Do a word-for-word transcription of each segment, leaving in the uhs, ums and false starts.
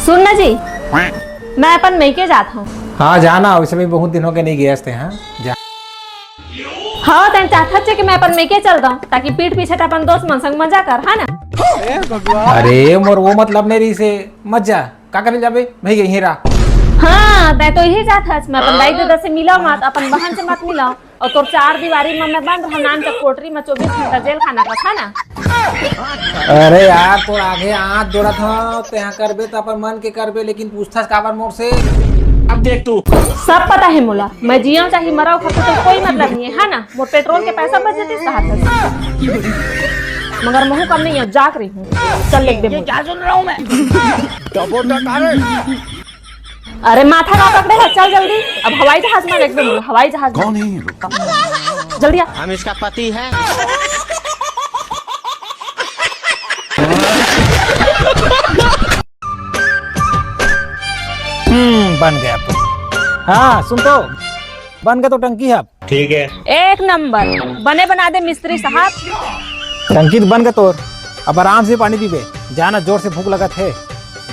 सुन ना जी, मैं अपन मइके जात हूँ। हाँ, जाना, वैसे भी बहुत दिन हो गए नहीं गए हस ते, हाँ, जा। हाँ, तैं चाहत हस कि मैं अपन मइके चल दऊं, ताकि पीठ पीछे त अपन दोस्त मन संग मजा कर, है ना? अरे, मोर वो मतलब नहीं रहिसे, मत जा, का करे जाबे, भई गई हेरा। हाँ, तैं तो यही चाहत हस, मैं अपन दाई ददा से मिलंव मत, अपन बहन से मत मिलंव। अउ तोर चार दीवारी म मैं बंद रहंव, नानचक कोठरी म चौबीस घंटा जेल खाना कस, है ना? अरे यार, तोर आगे हाथ जोड़त हंव, तेंहा करबे त अपन मन के करबे, लेकिन पूछथस काबर मोर से? अब देख तू। सब पता हे मोला, मैं जियंव चाहे मरंव, खाके तो कोई मतलब नहीं है, है ना? मोर पेट्रोल के पैसा बच जतिस कहत हस। मगर महूं कम नहीं हंव, जाग रही हूँ। चल, लेके दे ये मोला। क्या सुन रहा हूँ मैं? अरे माथा का पकड़े है, चल जल्दी। अब हवाई जहाज में एकदम हवाई जहाज में। कौन है ये लोग? जल्दी आ। हम इसका पति है। हम्म, बन गया तो। हाँ, सुन तो, बन गया तो टंकी है। ठीक है। एक नंबर, बने बना दे मिस्त्री साहब। टंकी तो बन गया तोर, अब आराम से पानी पीबे, जाना जोर से भूख लगत है,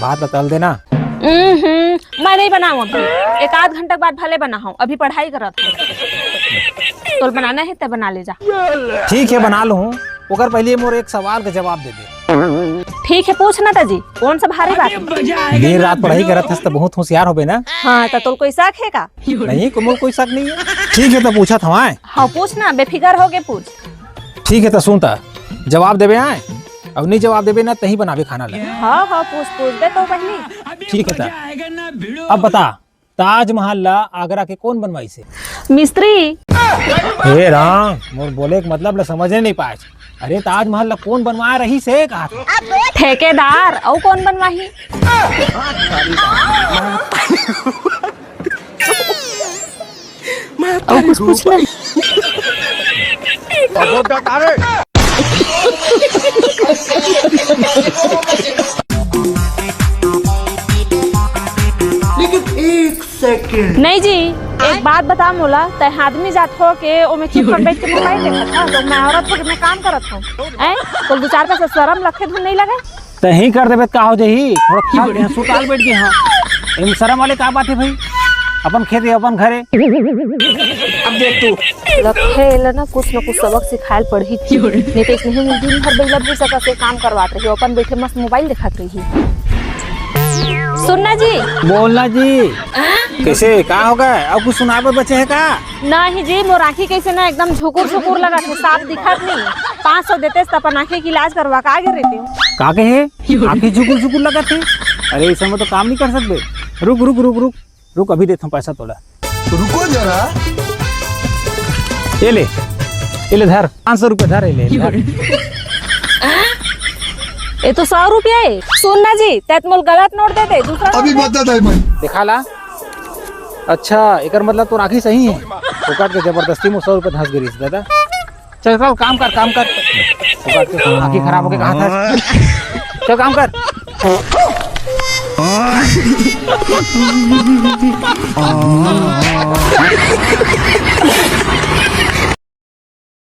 भात ला तल देना। हम्म, मैं नहीं बनाऊं अभी, एक आध घंटा के बाद भले बनाऊं, अभी पढ़ाई करत हूँ। तोल बनाना है तब बना ले जा। ठीक है, बना लूँ, ओकर पहले मोर एक सवाल का जवाब दे दे। ठीक है, पूछ ना ताजी, कौन सा भारी बात है? दिन रात पढ़ाई करत हस त बहुत होशियार होबे ना? हाँ, त तोल कोई शक है का? नहीं, को मोर कोई शक नहीं है। ठीक है, त पूछत हवं। हाँ, पूछ ना, बेफिकर होके पूछ। ठीक है, त सुन त, जवाब देबे आय, अउ नहीं जवाब देबे ना, तहीं बनाबे खाना ला। हाँ, हाँ, पूछ, पूछ बे तो पहली। ठीक है, त अब बता, ताजमहल ला आगरा के कोन बनवाइस हे? मिस्त्री। हे राम, मोर बोले के मतलब ला समझे नहीं पाए। अरे, ताजमहल ला कोन बनवाए रहिस हे कहा था? ठेकेदार, अउ कोन बनवाही? अउ कुछ पूछना? लेकिन एक सेकंड। नहीं जी, एक बात बता मोला, तैं आदमी जात हो के ओमे चुप कर बैठ के मोबाइल देखत हा, तो मैं औरत हो के मैं काम करत हूँ। हैं? तो दो चार पैसा शर्म लखे धुन नहीं लगे? तहीं कर देबे त का हो जाही? थोड़ा थक गया, सुताल बैठ गया। हाँ, एम शर्म वाले का बात है भाई? अपन खेत है, अपन घर है। अब देख तू। लगथे एला ना कुछ ना कुछ सबक सिखायल पड़ही थी। नहीं तो इसने ही दिन भर बैला भूसा का से काम करवात रही, अपन बैठे मस्त मोबाइल देखत रही। सुनना जी। बोलना जी। कैसे, का हो गए? अउ कुछ सुनाबे बचे है का? नहीं जी, मोर आँखी कैसे ना एकदम झुकुर झुकुर लगत हे, साफ दिखत नहीं। पाँच सौ देते त अपन आँखी के इलाज करवा का आगे रहते हो। का कहे? आँखी झुकुर झुकुर लगत हे? अरे, ऐसा में तो काम नहीं कर सकते। रुक, रुक, रुक, रुक, रुक, अभी देता हूँ पैसा तोला। रुको जरा। ये ले, ये ले धर, पाँच सौ रुपये धर, ये ले, धर। ये तो सौ रुपया है। सुन ना जी, तै त मोल गलत नोट दे दे, दूसरा अभी नोट दे। बता दे भाई। दिखा ला। अच्छा, एकर मतलब तोर आँखी सही है। फोकट के जबरदस्ती में सौ रुपये धंस गिरिस दादा। चल, चल, काम कर, काम कर। फोकट के आँखी खराब होके कहाँ था? चल, काम कर।